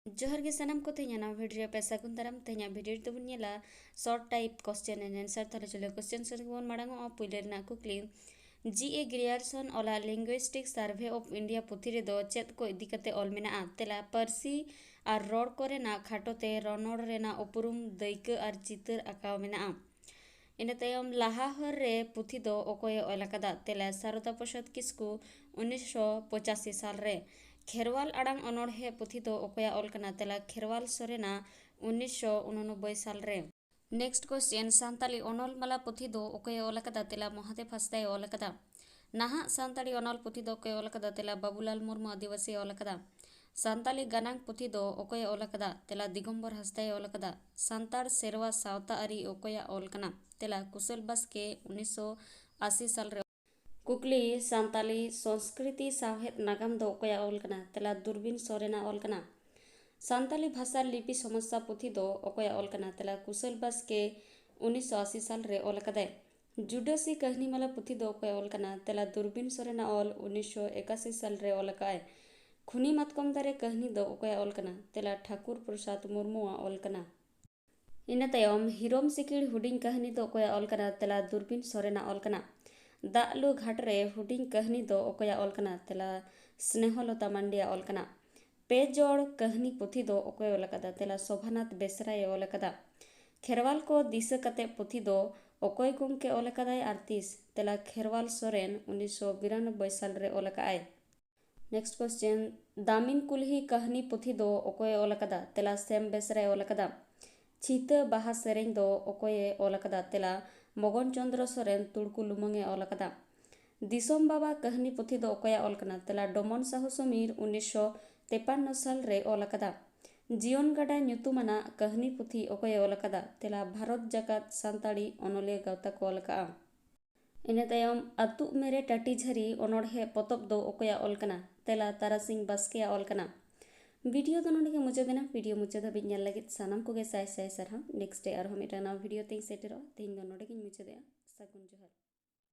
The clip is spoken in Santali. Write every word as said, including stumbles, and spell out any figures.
ᱡᱚᱦᱟᱨ ᱜᱮ ᱥᱟᱱᱟᱢ ᱠᱚ, ᱛᱮᱦᱮᱧᱟᱜ ᱱᱟᱣᱟ ᱵᱷᱤᱰᱤᱭᱳ ᱨᱮ ᱟᱯᱮ ᱥᱟᱹᱜᱩᱱ ᱫᱟᱨᱟᱢ᱾ ᱛᱮᱦᱮᱧᱟᱜ ᱵᱷᱤᱰᱤᱭᱳ ᱨᱮᱫᱚ ᱵᱚᱱ ᱧᱮᱞᱟ short type question and answer᱾ ᱛᱟᱦᱞᱮ ᱪᱚᱞᱚ question ᱥᱮᱫ ᱜᱮᱵᱚᱱ ᱢᱟᱲᱟᱝᱚᱜᱼᱟ᱾ ᱯᱩᱭᱞᱩ ᱨᱮᱱᱟᱜ ᱠᱩᱠᱞᱤ, ᱡᱤ ᱮ ᱜᱨᱤᱭᱟᱨᱥᱚᱱ ᱚᱞᱟᱜ Linguistic Survey of India ᱯᱩᱛᱷᱤ ᱨᱮᱫᱚ ᱪᱮᱫ ᱠᱚ ᱤᱫᱤ ᱠᱟᱛᱮ ᱚᱞ ᱢᱮᱱᱟᱜᱼᱟ? ᱛᱮᱞᱟ, ᱯᱟᱹᱨᱥᱤ ᱟᱨ ᱨᱚᱲ ᱠᱚᱨᱮᱱᱟᱜ ᱠᱷᱟᱴᱚ ᱛᱮ ᱨᱚᱱᱚᱲ ᱨᱮᱱᱟᱜ ᱩᱯᱨᱩᱢ, ᱫᱟᱹᱭᱠᱟᱹ ᱟᱨ ᱪᱤᱛᱟᱹᱨ ᱟᱸᱠᱟᱣ ᱢᱮᱱᱟᱜᱼᱟ᱾ ᱤᱱᱟᱹ ᱛᱟᱭᱚᱢ ᱞᱟᱦᱟ ᱦᱚᱨ ᱨᱮ ᱯᱩᱛᱷᱤ ᱫᱚ ᱚᱠᱚᱭᱮ ᱚᱞ ᱟᱠᱟᱫᱟ? ᱛᱮᱞᱟ, ᱥᱟᱨᱚᱫᱟ ᱯᱨᱚᱥᱟᱫᱽ ᱠᱤᱥᱠᱩ, ᱩᱱᱤᱥᱥᱚ ᱯᱚᱸᱪᱟᱥᱤ ᱥᱟᱞ ᱨᱮ᱾ ᱠᱷᱮᱨᱣᱟᱞ ᱟᱲᱟᱝ ᱚᱱᱚᱬᱦᱮ ᱯᱩᱛᱷᱤ ᱫᱚ ᱚᱠᱚᱭᱟᱜ ᱚᱞ ᱠᱟᱱᱟ? ᱛᱮᱞᱟ, ᱠᱷᱮᱨᱣᱟᱞ ᱥᱚᱨᱮᱱᱟᱜ, ᱩᱱᱤᱥᱥᱚ ᱩᱱᱚᱱᱚᱵᱵᱳᱭ ᱥᱟᱞ ᱨᱮ᱾ Next question, ᱥᱟᱱᱛᱟᱞᱤ ᱚᱱᱚᱞ ᱢᱟᱞᱟ ᱯᱩᱛᱷᱤ ᱫᱚ ᱚᱠᱚᱭᱮ ᱚᱞ ᱟᱠᱟᱫᱟ? ᱛᱮᱞᱟ, ᱢᱚᱦᱟᱫᱮᱵ ᱦᱟᱸᱥᱫᱟᱭ ᱚᱞ ᱟᱠᱟᱫᱟ᱾ ᱱᱟᱦᱟᱜ ᱥᱟᱱᱛᱟᱲᱤ ᱚᱱᱚᱞ ᱯᱩᱛᱷᱤ ᱫᱚ ᱚᱠᱚᱭᱮ ᱚᱞ ᱟᱠᱟᱫᱟ? ᱛᱮᱞᱟ, ᱵᱟᱵᱩᱞᱟᱞ ᱢᱩᱨᱢᱩ ᱟᱹᱫᱤᱵᱟᱹᱥᱤᱭ ᱚᱞ ᱟᱠᱟᱫᱟ᱾ ᱥᱟᱱᱛᱟᱞᱤ ᱜᱟᱱᱟᱝ ᱯᱩᱛᱷᱤ ᱫᱚ ᱚᱠᱚᱭᱮ ᱚᱞ ᱟᱠᱟᱫᱟ? ᱛᱮᱞᱟ, ᱫᱤᱜᱚᱢᱵᱚᱨ ᱦᱟᱸᱥᱫᱟᱭ ᱚᱞ ᱟᱠᱟᱫᱟ᱾ ᱥᱟᱱᱛᱟᱲ ᱥᱮᱨᱣᱟ ᱥᱟᱶᱛᱟ ᱟᱹᱨᱤ ᱚᱠᱚᱭᱟᱜ ᱚᱞ ᱠᱟᱱᱟ? ᱛᱮᱞᱟ, ᱠᱩᱥᱟᱹᱞ ᱵᱟᱥᱠᱮ, ᱩᱱᱤᱥᱥᱚ ᱟᱥᱤ ᱥᱟᱞ ᱨᱮ᱾ ᱠᱩᱠᱞᱤ, ᱥᱟᱱᱛᱟᱞᱤ ᱥᱚᱝᱥᱠᱨᱤᱛᱤ ᱥᱟᱶᱦᱮᱫ ᱱᱟᱜᱟᱢ ᱫᱚ ᱚᱠᱚᱭᱟᱜ ᱚᱞ ᱠᱟᱱᱟ? ᱛᱮᱞᱟ, ᱫᱩᱨᱵᱤᱱ ᱥᱚᱨᱮᱱᱟᱜ ᱚᱞ ᱠᱟᱱᱟ᱾ ᱥᱟᱱᱛᱟᱞᱤ ᱵᱷᱟᱥᱟ ᱞᱤᱯᱤ ᱥᱚᱢᱚᱥᱥᱟ ᱯᱩᱛᱷᱤ ᱫᱚ ᱚᱠᱚᱭᱟᱜ ᱚᱞ ᱠᱟᱱᱟ? ᱛᱮᱞᱟ, ᱠᱩᱥᱟᱹᱞ ᱵᱟᱥᱠᱮ, ᱩᱱᱤᱥᱥᱚ ᱟᱥᱤ ᱥᱟᱞ ᱨᱮ ᱚᱞ ᱟᱠᱟᱫᱟᱭ᱾ ᱡᱩᱰᱟᱹᱥᱤ ᱠᱟᱹᱦᱱᱤ ᱢᱟᱞᱟ ᱯᱩᱛᱷᱤ ᱫᱚ ᱚᱠᱚᱭᱟᱜ ᱚᱞ ᱠᱟᱱᱟ? ᱛᱮᱞᱟ, ᱫᱩᱨᱵᱤᱱ ᱥᱚᱨᱮᱱᱟᱜ ᱚᱞ, ᱩᱱᱤᱥᱥᱚ ᱮᱠᱟᱥᱤ ᱥᱟᱞ ᱨᱮ ᱚᱞ ᱟᱠᱟᱫᱟᱭ᱾ ᱠᱷᱩᱱᱤ ᱢᱟᱛᱠᱚᱢ ᱫᱟᱨᱮ ᱠᱟᱹᱦᱱᱤ ᱫᱚ ᱚᱠᱚᱭᱟᱜ ᱚᱞ ᱠᱟᱱᱟ? ᱛᱮᱞᱟ, ᱴᱷᱟᱠᱩᱨ ᱯᱨᱚᱥᱟᱫᱽ ᱢᱩᱨᱢᱩᱣᱟᱜ ᱚᱞ ᱠᱟᱱᱟ᱾ ᱤᱱᱟᱹ ᱛᱟᱭᱚᱢ ᱦᱤᱨᱚᱢ ᱥᱤᱠᱤᱲ ᱦᱩᱰᱤᱧ ᱠᱟᱹᱦᱱᱤ ᱫᱚ ᱚᱠᱚᱭᱟᱜ ᱚᱞ ᱠᱟᱱᱟ? ᱛᱮᱞᱟ, ᱫᱩᱨᱵᱤᱱ ᱥᱚᱨᱮᱱᱟᱜ ᱚᱞ ᱠᱟᱱᱟ᱾ ᱫᱟᱜ ᱞᱩ ᱜᱷᱟᱴ ᱨᱮ ᱦᱩᱰᱤᱧ ᱠᱟᱹᱦᱱᱤ ᱫᱚ ᱚᱠᱚᱭᱟᱜ ᱚᱞ ᱠᱟᱱᱟ? ᱛᱮᱞᱟ, ᱥᱱᱮᱦᱚᱞᱚᱛᱟ ᱢᱟᱱᱰᱤᱭᱟᱜ ᱚᱞ ᱠᱟᱱᱟ᱾ ᱯᱮ ᱡᱚᱲ ᱠᱟᱹᱦᱱᱤ ᱯᱩᱛᱷᱤ ᱫᱚ ᱚᱠᱚᱭ ᱚᱞ ᱟᱠᱟᱫᱟ? ᱛᱮᱞᱟ, ᱥᱚᱵᱷᱟᱱᱟᱛᱷ ᱵᱮᱥᱨᱟᱭ ᱚᱞ ᱟᱠᱟᱫᱟ᱾ ᱠᱷᱮᱨᱣᱟᱞ ᱠᱚ ᱫᱤᱥᱟᱹ ᱠᱟᱛᱮ ᱯᱩᱛᱷᱤ ᱫᱚ ᱚᱠᱚᱭ ᱜᱚᱢᱠᱮ ᱚᱞ ᱟᱠᱟᱫᱟᱭ ᱟᱨ ᱛᱤᱥ? ᱛᱮᱞᱟ, ᱠᱷᱮᱨᱣᱟᱞ ᱥᱚᱨᱮᱱ, ᱩᱱᱤᱥᱥᱚ ᱵᱤᱨᱟᱱᱚᱵᱵᱳᱭ ᱥᱟᱞ ᱨᱮ ᱚᱞ ᱟᱠᱟᱫᱟᱭ᱾ Next question, ᱫᱟᱢᱤᱱ ᱠᱩᱞᱦᱤ ᱠᱟᱹᱦᱱᱤ ᱯᱩᱛᱷᱤ ᱫᱚ ᱚᱠᱚᱭᱮ ᱚᱞ ᱟᱠᱟᱫᱟ? ᱛᱮᱞᱟ, ᱥᱮᱢ ᱵᱮᱥᱨᱟᱭ ᱚᱞ ᱟᱠᱟᱫᱟ᱾ ᱪᱷᱤᱛᱟᱹ ᱵᱟᱦᱟ ᱥᱮᱨᱮᱧ ᱫᱚ ᱚᱠᱚᱭᱮ ᱚᱞ ᱟᱠᱟᱫᱟ? ᱛᱮᱞᱟ, ᱢᱚᱜᱚᱱ ᱪᱚᱸᱫᱽᱨᱚ ᱥᱚᱨᱮᱱ, ᱛᱩᱲᱠᱩ ᱞᱩᱢᱟᱹᱝ ᱮ ᱚᱞ ᱟᱠᱟᱫᱟ᱾ ᱫᱤᱥᱚᱢ ᱵᱟᱵᱟ ᱠᱟᱹᱦᱱᱤ ᱯᱩᱛᱷᱤ ᱫᱚ ᱚᱠᱚᱭᱟᱜ ᱚᱞ ᱠᱟᱱᱟ? ᱛᱮᱞᱟ, ᱰᱚᱢᱚᱱ ᱥᱟᱦᱩ ᱥᱚᱢᱤᱨ, ᱩᱱᱤᱥᱥᱚ ᱛᱮᱯᱟᱱᱱᱚ ᱥᱟᱞ ᱨᱮ ᱚᱞ ᱟᱠᱟᱫᱟ᱾ ᱡᱤᱭᱚᱱ ᱜᱟᱰᱟ ᱧᱩᱛᱩᱢᱟᱱᱟᱜ ᱠᱟᱹᱦᱱᱤ ᱯᱩᱛᱷᱤ ᱚᱠᱚᱭᱮ ᱚᱞ ᱟᱠᱟᱫᱟ? ᱛᱮᱞᱟ, ᱵᱷᱟᱨᱚᱛ ᱡᱟᱠᱟᱛ ᱥᱟᱱᱛᱟᱲᱤ ᱚᱱᱚᱞᱤᱭᱟᱹ ᱜᱟᱶᱛᱟ ᱠᱚ ᱚᱞ ᱟᱠᱟᱫᱼᱟ᱾ ᱤᱱᱟᱹ ᱛᱟᱭᱚᱢ ᱟᱹᱛᱩᱜ ᱢᱮᱨᱮ ᱴᱟᱹᱴᱤ ᱡᱷᱟᱹᱨᱤ ᱚᱱᱚᱬᱦᱮ ᱯᱚᱛᱚᱵ ᱫᱚ ᱚᱠᱚᱭᱟᱜ ᱚᱞ ᱠᱟᱱᱟ? ᱛᱮᱞᱟ, ᱛᱟᱨᱟᱥᱤᱧ ᱵᱟᱥᱠᱮᱭᱟᱜ ᱚᱞ ᱠᱟᱱᱟ᱾ ᱵᱷᱤᱰᱤᱭᱳ ᱫᱚ ᱱᱚᱸᱰᱮ ᱜᱮ ᱢᱩᱪᱟᱹᱫ ᱮᱱᱟ᱾ ᱵᱷᱤᱰᱤᱭᱳ ᱢᱩᱪᱟᱹᱫ ᱫᱷᱟᱹᱵᱤᱡ ᱧᱮᱞ ᱞᱟᱹᱜᱤᱫ ᱥᱟᱱᱟᱢ ᱠᱚᱜᱮ ᱥᱟᱭ ᱥᱟᱭ ᱥᱟᱨᱦᱟᱣ᱾ Next day ᱟᱨᱦᱚᱸ ᱢᱤᱫᱴᱟᱝ ᱱᱟᱣᱟ ᱵᱷᱤᱰᱤᱭᱳ ᱛᱮᱧ ᱥᱮᱴᱮᱨᱚᱜᱼᱟ᱾ ᱛᱮᱦᱮᱧ ᱫᱚ ᱱᱚᱸᱰᱮ ᱜᱤᱧ ᱢᱩᱪᱟᱹᱫᱮᱜᱼᱟ᱾ ᱥᱟᱹᱜᱩᱱ ᱡᱚᱦᱟᱨ᱾